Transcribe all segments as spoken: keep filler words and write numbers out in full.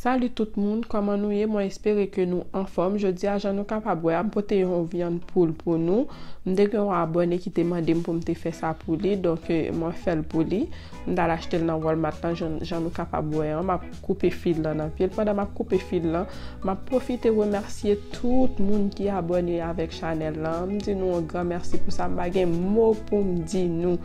Salut tout moun, kòman nou ye? Mwen espere ke nou anfòm. Jodi a, jan nou kapab wè, m pote yon vyann poul pou nou. M te gen yon abòne ki te mande m pou m te fè sa pou li, donk, eh, mwen fè l pou li. M t al achte l nan Walmart lan, jan, jan nou kapab wè an. M ap koupe fil lan nan pye l. Pandan m ap koupe fil lan, m ap pwofite remèsye tout moun ki abòne avèk chanèl lan. M di nou yon gran mèsi pou sa. M pa gen mo pou m di nou.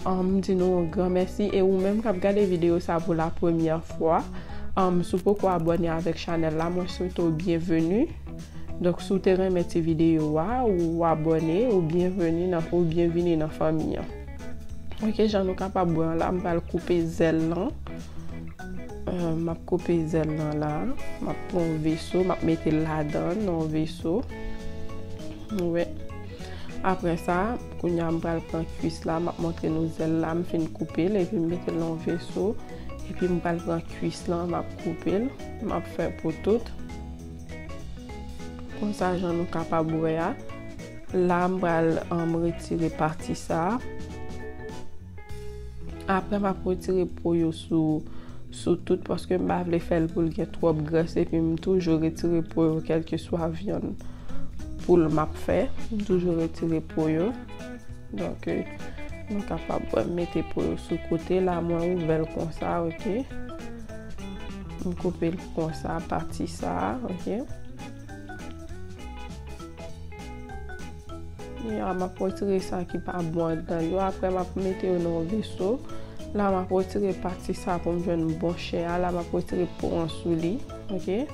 An, m di nou yon gran mèsi. E ou menm k ap gade videyo sa pou la premyè fwa, an, si w poko abòne avèk chanèl la, mwen swete w byenveni. Donk, si w te renmen ti videyo a, ou abòne, ou byenveni nan, ou byenvini nan fanmi an. Ok, jan nou kapab wè an la, m pral koupe zèl lan. Eh, m ap koupe zèl lan la. M ap pran yon veso, m ap mete l ladan nan yon veso. Ou wè. Apre sa, kounye a m pral pran kwis la, m ap montre nou zèl la, m fin koupe l, epi m mete l nan yon veso. Epi m pral pran kwis lan, m ap koupe l, m ap fè pou tout. Konsa, jan nou kapab wè a. La, m pral, um, retire pati sa a. Apre, m ap retire po yo sou, sou tout, paske m pa vle fè l pou l gen twòp grès, epi m toujou retire po yo, kèlkeswa vyann poul m ap fè, m toujou retire po yo. Donk, eh, nou kapab, eh, mete po yo sou kote. La, mwen ouvè l konsa, ok? M koupe l konsa, pati sa a, ok? Ya, m ap retire sa ki pa bon anndan yo. Apre, m ap mete yo nan yon veso. La, m ap retire pati sa pou m jwenn bon chè a. La, m ap retire po an sou li, ok?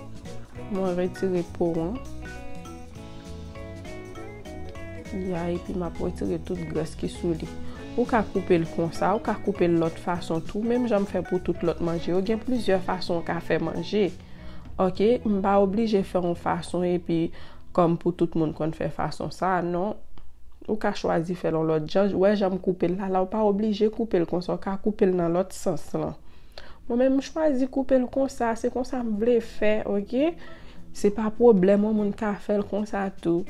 Mwen retire po an. Ya, epi m ap retire tout grès ki sou li. Ou ka koupe l konsa, ou ka koupe l lòt fason tou, menm jan m fè pou tout lòt manje yo. Gen plizyè fason w ka fè manje. Ok, m pa oblije fè yon fason epi kòm pou tout moun konn fè fason sa, non. Ou ka chwazi fè l yon lòt jan. Wè jan m koupe l la, la, ou pa oblije koupe l konsa, ou ka koupe l nan lòt sans lan. Mwen menm, m chwazi koupe l konsa, se konsa m vle fè, ok? Se pa pwoblèm, yon moun ka fè l konsa tou.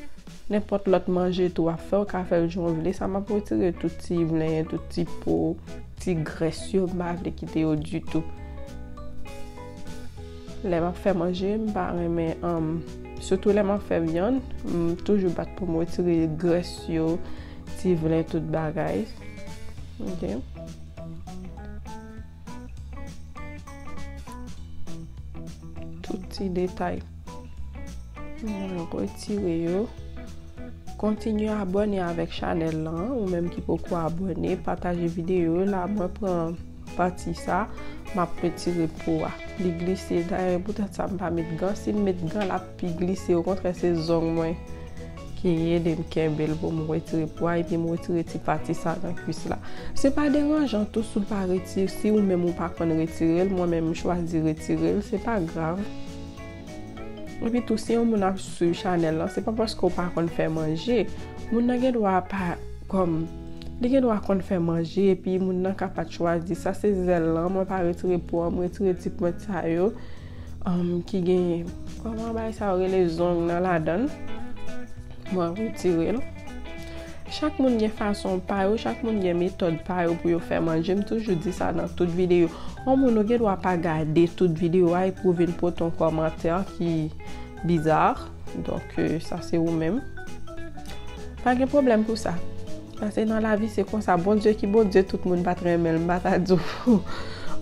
Nenpòt lòt manje tou w ap fè, ou ka fè l jan w vle. Sa m ap retire tout ti vlen, tout ti po, ti grès yo, m pa vle kite yo ditou. Lè m ap fè manje, m pa renmen, um, sitou lè m ap fè vyann, m toujou bat pou m retire grès yo, ti vlen, tout bagay. Ok. Tout ti detay. Mwen retire yo. Kontinye abòne avèk chanèl lan, ou menm ki poko abòne, pataje videyo la. Mwen pran pati sa, m ap retire po a. Li glise, dayè, poutèt sa m pa met gan. Si m met gan, l ap pi glise. Okontrè, se zong mwen ki ede m kenbe l pou m retire po a, epi m retire ti pati sa nan kwis la. Se pa deranjan tou si w pa retire, si ou menm ou pa konn retire l, mwen menm m chwazi retire l, se pa grav. Epi tou, si yon moun ap swiv chanèl lan, se pa paske w pa konn fè manje. Moun nan gen dwa pa, kòm, li gen dwa konn fè manje, epi moun nan ka pa t chwazi. Sa se zèl lan, mwen pa retire po an, m retire ti pwent sa yo, um, ki gen, kòman bay sa yo rele, zong nan ladan l. Mwen retire l. Chak moun gen fason pa yo, chak moun gen metòd pa yo pou yo fè manje. M toujou di sa nan tout videyo. Yon moun ou gen dwa pa gade tout videyo a epi w vin pote yon kòmantè ki biza. Donk, euh, sa se ou menm. Pa gen pwoblèm pou sa. Paske nan lavi se konsa. Bondye ki Bondye, tout moun pa t renmen l. M pa ta di w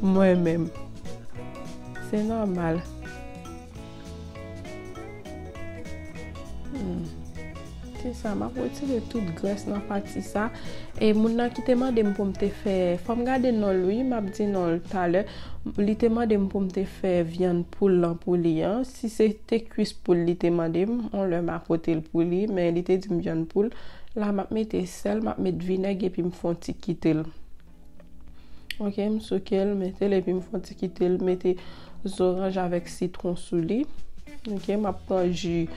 mwen menm. Se nòmal. Hmm. Se sa, m ap retire tout grès nan pati sa. E moun nan ki te mande m pou m te fè, fò m gade non l wi, m ap di non l talè. Li te mande m pou m te fè vyann poul lan pou li an. Si se te kwis poul li te mande m, on lè m a pote l pou li, men li te di m vyann poul. La, m ap mete sèl, m ap met vinèg epi m fè on ti kite l. Ok, m souke l, mete l, epi m fè on ti kite l, mete zoranj avèk sitwon sou li. Ok, m ap pran ji,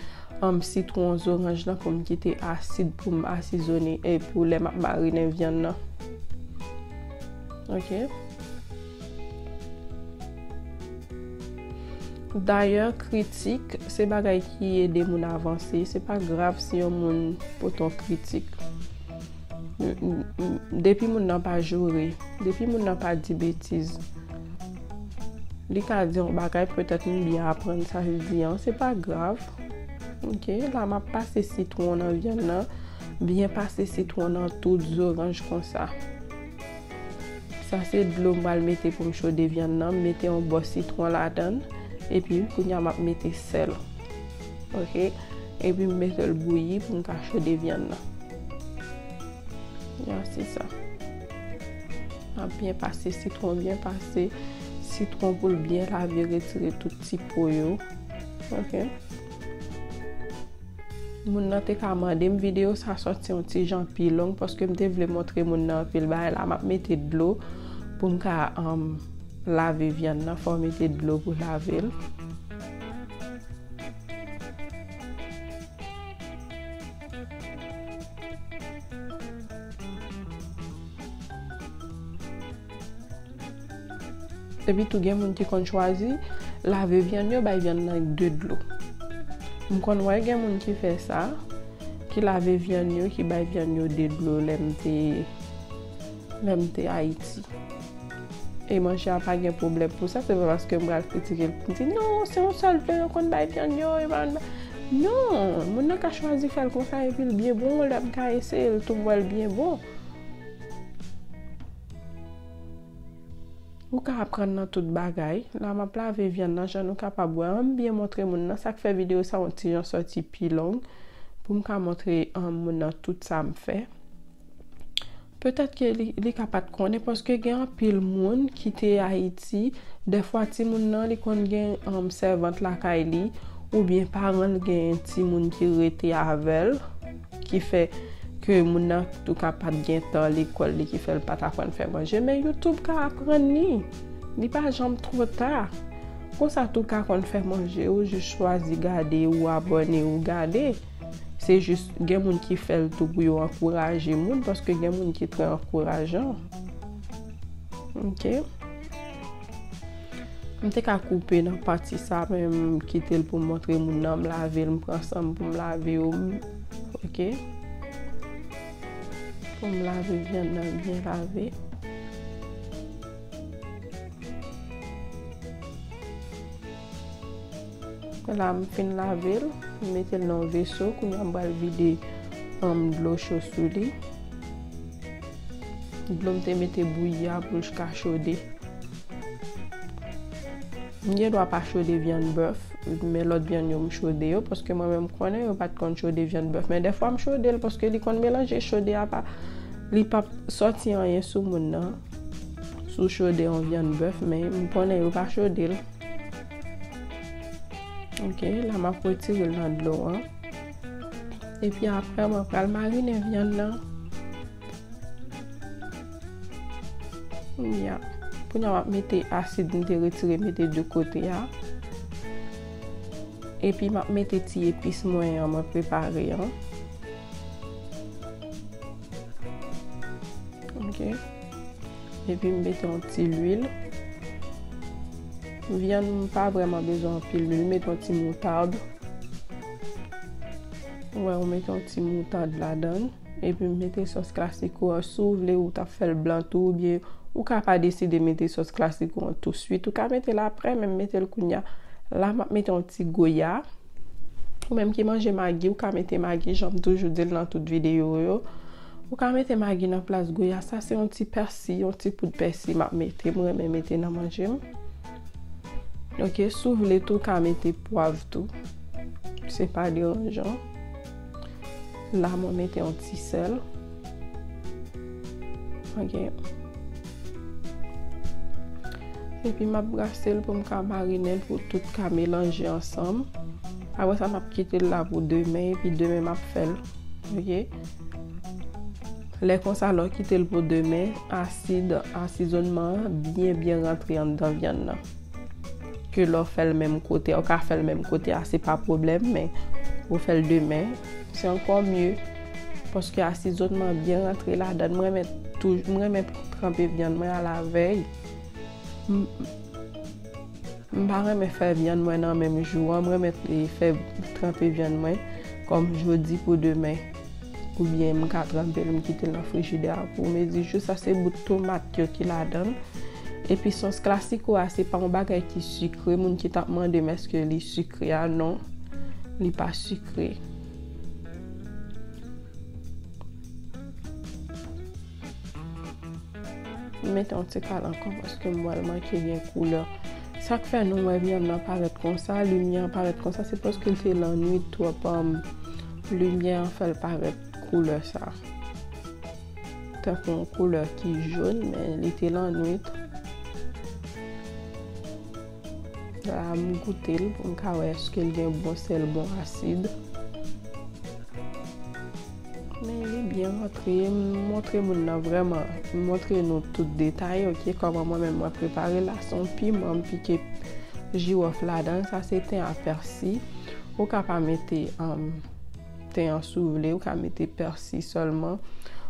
um, sitwon, zoranj lan pou m kite asid pou m asizone e pou lè m ap marinen vyann nan. Ok. Dayè, kritik, se bagay ki ede moun avanse. Se pa grav si yon moun pote yon kritik. Depi moun nan pa joure, depi moun nan pa di betiz, Li ka di yon bagay, petèt m byen aprann sa l di an, se pa grav. Ok, la m ap pase sitwon nan vyann nan, byen pase sitwon nan tout zoranj konsa. Sa se dlo m pral mete pou m chode vyann nan, m mete yon bò sitwon ladan l, epi kounye a m ap mete sèl. Ok, epi m mete l bouyi pou m ka chode vyann nan. Ya, se sa. Ap byen pase sitwon, byen pase sitwon pou l byen lave, retire tout ti po yo. Ok. Moun nan te ka mande m videyo sa sòti yon ti jan pi long, paske m te vle montre moun nan anpil bagay. La, m ap mete dlo pou m ka, um, lave vyann nan. Fò w mete dlo pou lave l. Epi tou, gen moun ki konn chwazi lave vyann yo, bay vyann nan de dlo. M konn wè gen moun ki fè sa, ki lave vyann yo, ki bay vyann yo de dlo lè m te, lè m te Ayiti. E manje a pa gen pwoblèm pou sa, se pa paske m pral kritike l pou m di, "Non, se yon sèl dlo yo konn bay vyann yo, yo pa konn bay." Non, moun nan ka chwazi fè l konsa, epi l byen bon, lè m ka eseye l tou, m wè l byen bon. Ou ka aprann nan tout bagay. La, m ap lave vyann nan, jan nou kapab wè an, m byen montre moun nan. Sa k fè videyo sa yon ti jan sòti pi long, pou m ka montre, um, moun nan tout sa m fè. Petèt ke li, li ka pa t konnen, paske gen anpil moun ki te Ayiti. Dèfwa, timoun nan, li konn gen, um, sèvant lakay li, oubyen paran l gen timoun ki rete avè l, ki fè ke moun nan tou ka pa t gen tan lekòl li, ki fè l pa t aprann fè manje. Men YouTube ka aprann li. Li pa janm twò ta. Konsa tou ka konn fè manje, ou jis chwazi gade, ou abòne, ou gade. Se jis gen moun ki fè l tou pou yo ankouraje moun, paske gen moun ki trè ankourajan. Ok. M te ka koupe nan pati sa, men m kite l pou m montre moun nan, m lave l, m pran san m pou m lave yo, m, ok. Pou m lave vyann nan byen lave. La, m fin lave l, m mete l nan yon veso. Kounye a, m pral vide, um, dlo cho sou li. Dlo m te mete bouyi a pou l ka chode. M gen dwa pa chode vyann bèf, men lòt vyann yo m chode yo, paske mwen menm m konnen yo pa t konn chode vyann bèf. Men dèfwa m chode l, paske li konn melanje chode a pa, li p ap sòti anyen sou moun nan. Si w chode yon vyann bèf, men m konnen yo pa chode l. Ok, la m ap retire l nan dlo an. Epi apre, mwen pral marinen vyann nan. Ya. Kounye a, m ap mete asid m te retire, mete de kote a. Epi m ap mete ti epis mwen an, mwen prepare an. Ok. Epi m mete yon ti lwil. Vyann m pa vrèman bezwen anpil lwil. M mete yon ti moutad. Ou wè, ou mete yon ti moutad ladan l. Epi m mete sòs klasiko an. Si w vle, ou t ap fè l blan tou, oubyen ou ka pa deside mete sòs klasiko an touswit. Ou ka mete l apre, men m mete l kounye a. La, m ap mete yon ti goya. Ou menm ki manje magi, ou ka mete magi, jan m toujou di l nan tout videyo yo. Ou ka mete magi nan plas goya. Sa se yon ti pèsi, yon ti poud pèsi m ap mete. M renmen mete nan manje m. Ok, si w vle tou, w ka mete pwav tou. Se pa deranjan. La, mwen mete yon ti sèl. Ok. Epi m ap brase l pou m ka marinen l, pou tout ka melanje ansanm. Apre sa, m ap kite l la pou demen, epi demen m ap fè l. Ok? Lè konsa, lè w kite l pou demen, asid asizònman an byen, byen rantre anndan vyann nan. Ke lè w fè l menm kote a, ou ka fè l menm kote a, se pa pwoblèm, men ou fè l demen, se ankò mye. Paske asizònman an byen rantre ladan l. M renmen tou, m renmen tranpe vyann mwen alavèy. M, m pa renmen fè vyann mwen nan menm jou an. M renmen, e, fè tranpe vyann mwen kòm jodi pou demen. Oubyen m ka tranpe l, m kite l nan frijidè a pou mezi jou. Sa se bout tomat yo ki ladan l. Epi sòs Classico a, se pa yon bagay ki sikre. Moun ki t ap mande m èske li sikre a, non, li pa sikre. M mete yon ti kal ankò paske m wè l manke gen koulè. Sa k fè nou wè vyann nan parèt konsa, limyè an parèt konsa, se paske l te lannwit twòp, um, limyè an fè l parèt koulè sa. Tankou yon koulè ki jòn, men li te lannwit. La, m goute l pou m ka wè èske l gen bon sèl, bon asid. Men li byen rantre, m montre moun nan vrèman, m montre nou tout detay, oke, kòman mwen menm mwen prepare la. Se yon piman, m pike jiwòf ladan l, sa se ten a pèsi. Ou ka pa mete, um, ten an si w vle, ou ka mete pèsi sèlman.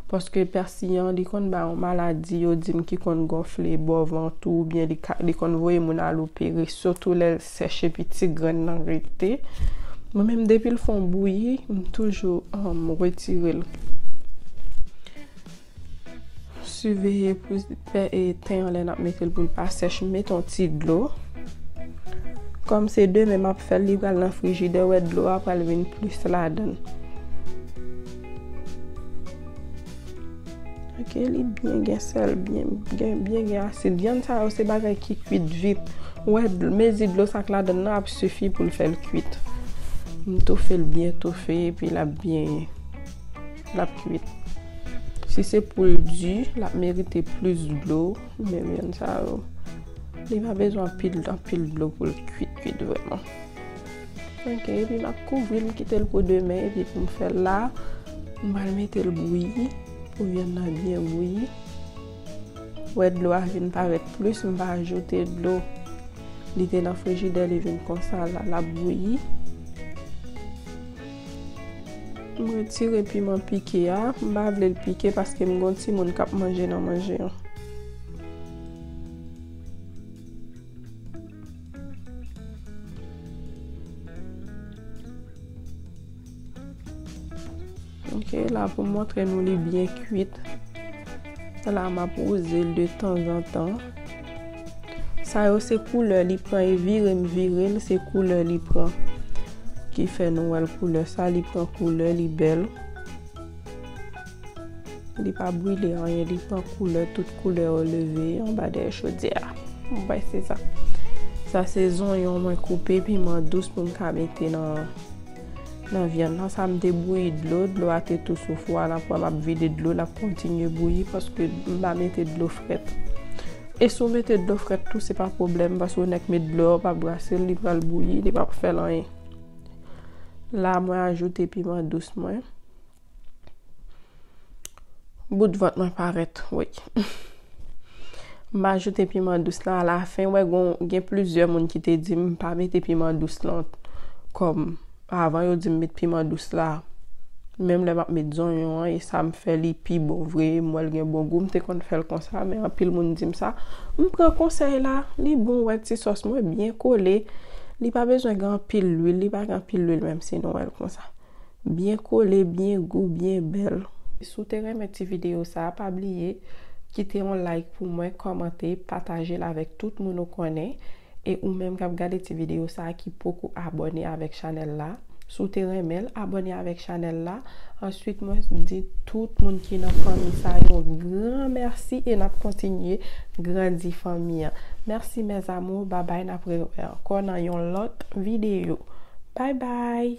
Paske pèsi an, li konn ba yon maladi, yo di m, ki konn gonfle bò vant ou, oubyen li ka, li konn voye moun al opere, sitou lè l sèch epi ti grenn nan rete. Mwen menm, depi l fè yon bouyi, m toujou, um, retire l. Siveye pou pè-, e, ten an lè n ap mete l pou l pa sèch, m mete yon ti dlo. Kòm se demen m ap fè l, li pral nan frijidè, wè dlo a pral vin plis ladan l. Oke, li byen gen sèl, byen, byen, byen gen asid. Vyann sa yo se bagay ki kwit vit. Ou wè, dl-, mezi dlo sa k ladan l nan ap sifi pou l fè l kwit. M toufe l byen toufe, epi l ap byen, l ap kwit. Si se pou l di, l ap merite plis dlo, men vyann sa yo, li pa bezwen anpil, anpil dlo pou l kwit, kwit vrèman. Oke, epi m ap kouvri l, m kite l pou demen, epi pou m fè l la, m pral mete l bouyi, pou vyann nan byen bouyi. Wè dlo a vin parèt plis, m pa ajoute dlo. Li te nan frijidè, li vin konsa la, l ap bouyi. M retire piman pike a, m pa vle l pike paske m gon timoun k ap manje nan manje an. Oke, la pou m montre nou li byen kwit. La m ap wouze l de tanzantan. Sa yo se koulè li pran, e vire m vire l, se koulè li pran. Ki fè nou wè l koulè sa, li pran koulè, li bèl. Li pa brile anyen, li pran koulè, tout koulè yo leve anba dèyè chodyè a. Mwen se sa. Sa se zonyon mwen koupe, piman dous pou m ka mete nan, nan vyann nan. Sa m te bouyi dlo, dlo a te tou sou fou a, n ap wè m ap vide dlo, l ap kontinye bouyi paske m pa mete dlo frèt. E si w mete dlo frèt tou, se pa pwoblèm, paske w nèk met dlo a, w p ap brase l, li pral bouyi, li p ap fè l anyen. La, mwen ajoute piman dous mwen. Bout vant mwen parèt, wi. M ajoute piman dous lan alafen. Wè, gon, gen plizyè moun ki te di m pa mete piman dous lan kòm avan, yo di m met piman dous la. Menm lè m ap met zonyon an, e sa m fè li pi bon vre, m wè l gen bon gou, m te konn fè l konsa, men anpil moun di m sa. M pran konsèy la, li bon, wè ti sòs mwen byen kole, li pa bezwen gen anpil lwil, li pa gen anpil lwil menm si nou wè l konsa. Byen kole, byen gou, byen bèl. Si w te renmen ti videyo sa a, pa bliye kite yon like pou mwen, kòmante, pataje l avèk tout moun ou konnen. E ou menm k ap gade ti videyo sa a ki poko abòne avèk chanèl la, si w te renmen l, abòne avèk chanèl la. Answit, mwen di tout moun ki nan fanmi sa a yon gran mèsi e n ap kontinye grandi fanmi an. Mèsi, mes amours. Babay, n ap rewè ankò nan yon lòt videyo. Babay!